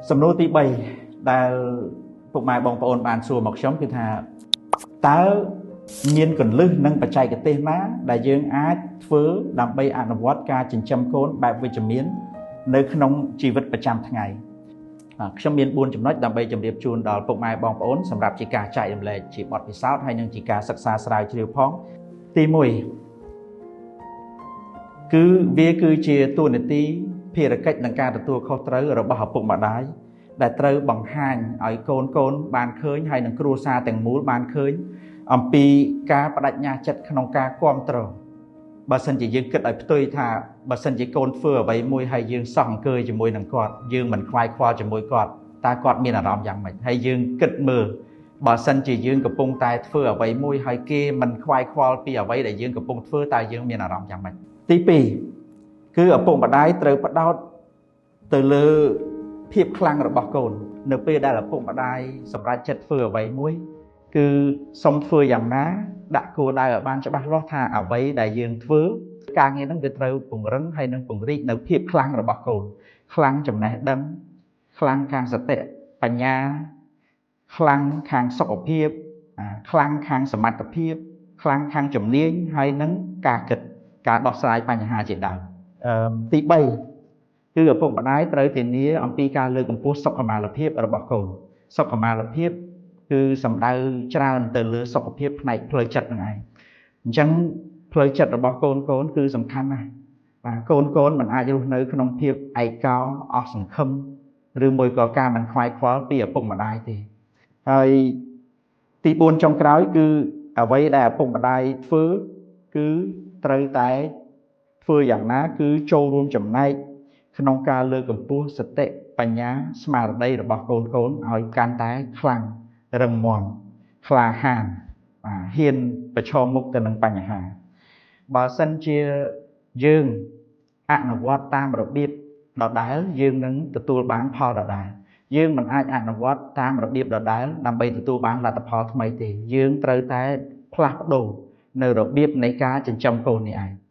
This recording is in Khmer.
សំណួរទី3ដែលពុកម៉ែបងប្អូនបានសួរមកខ្ញុំគឺថាតើមានគន្លឹះនិងបច្ចេកទេសណាដែលយើងអាចធ្វើដើម្បីអនុវត្តការចិញ្ចឹមកូនបែបវិជ្ជមាននៅក្នុងជីវិតប្រចាំថ្ងៃខ្ញុំមាន4ចំណុចដើម្បីជម្រាបជូនដល់ពុកម៉ែបងប្អូនសម្រាប់ជាការចែករំលែកជាបទពិសោធន៍ហើយនិងជាការសិក្សាស្រាវជ្រាវផងទី1គឺវាគឺជាតួនាទីភារកិច្ចនិងការទទួលខុសត្រូវរបស់ឪពុកម្ដាយដែលត្រូវបង្ហាញឲ្យកូនៗបានឃើញហើយនិងគ្រួសារទាំងមូលបានឃើញអំពីការបដិញ្ញាចិត្តក្នុងការគ្រប់គ្រងបើសិនជាយើងគិតឲ្យផ្ទុយថាបើសិនជាកូនធ្វើអ្វីមួយហើយយើងសោះអង្គើយជាមួយនឹងគាត់យើងមិនខ្វាយខ្វល់ជាមួយគាត់តើគាត់មានអារម្មណ៍យ៉ាងម៉េចហើយយើងគិតមើលបើសិនជាយើងកំពុងតែធ្វើអ្វីមួយហើយគេមិនខ្វាយខ្វល់ពីអ្វីដែលយើងកំពុងធ្វើតើយើងមានអារម្មណ៍យ៉ាងម៉េចទី2គឺឪពុកម្ដាយត្រូវផ្ដោតទៅលើភាពខ្លាំងរបស់កូននៅពេលដែលឪពុកម្ដាយសម្រេចចិត្តធ្វើអ្វីមួយគឺសុំធ្វើយ៉ាងណាដាក់គោលដៅឲ្យបានច្បាស់លាស់ថាអ្វីដែលយើងធ្វើការងារហ្នឹងវាត្រូវពង្រឹងហើយនិងពង្រីកនៅភាពខ្លាំងរបស់កូនខ្លាំងចំណេះដឹងខ្លាំងខាងសតិបញ្ញាខ្លាំងខាងសុខភាពខ្លាំងខាងសមត្ថភាពខ្លាំងខាងជំនាញហើយនិងការគិតការដោះស្រាយបញ្ហាជាដើមទី3គឺឪពុកម្ដាយត្រូវធានាអំពីការលើកកម្ពស់សុខុមាលភាពរបស់កូនសុខុមាលភាពគឺសំដៅច្រើនទៅលើសុខភាពផ្នែកផ្លូវចិត្តហ្នឹងឯងអញ្ចឹងផ្លូវចិត្តរបស់កូនគឺសំខាន់ណាស់បាទកូនមិនអាចរស់នៅក្នុងភាពឯកោអស់សង្ឃឹមឬមួយក៏ការមិនខ្វាយខ្វល់ពីឪពុកម្ដាយទេហើយទី4ចុងក្រោយគឺអ្វីដែលឪពុកម្ដាយធ្វើគឺត្រូវតែធ្វើយ៉ាងណាគឺចូលរួមចំណែកក្នុងការលើកកម្ពស់សតិបញ្ញាស្មារតីរបស់កូនឲ្យកាន់តែខ្លាំងរឹងមាំក្លាហានបាទហ៊ានប្រឈមមុខទៅនឹងបញ្ហាបើសិនជាយើងអនុវត្តតាមរបៀបដដែលយើងនឹងទទួលបានផលដដែលយើងមិនអាចអនុវត្តតាមរបៀបដដែលដើម្បីទទួលបានលទ្ធផលថ្មីទេយើងត្រូវតែផ្លាស់ប្ដូរនៅរបៀបនៃការចិញ្ចឹមកូននេះឯង។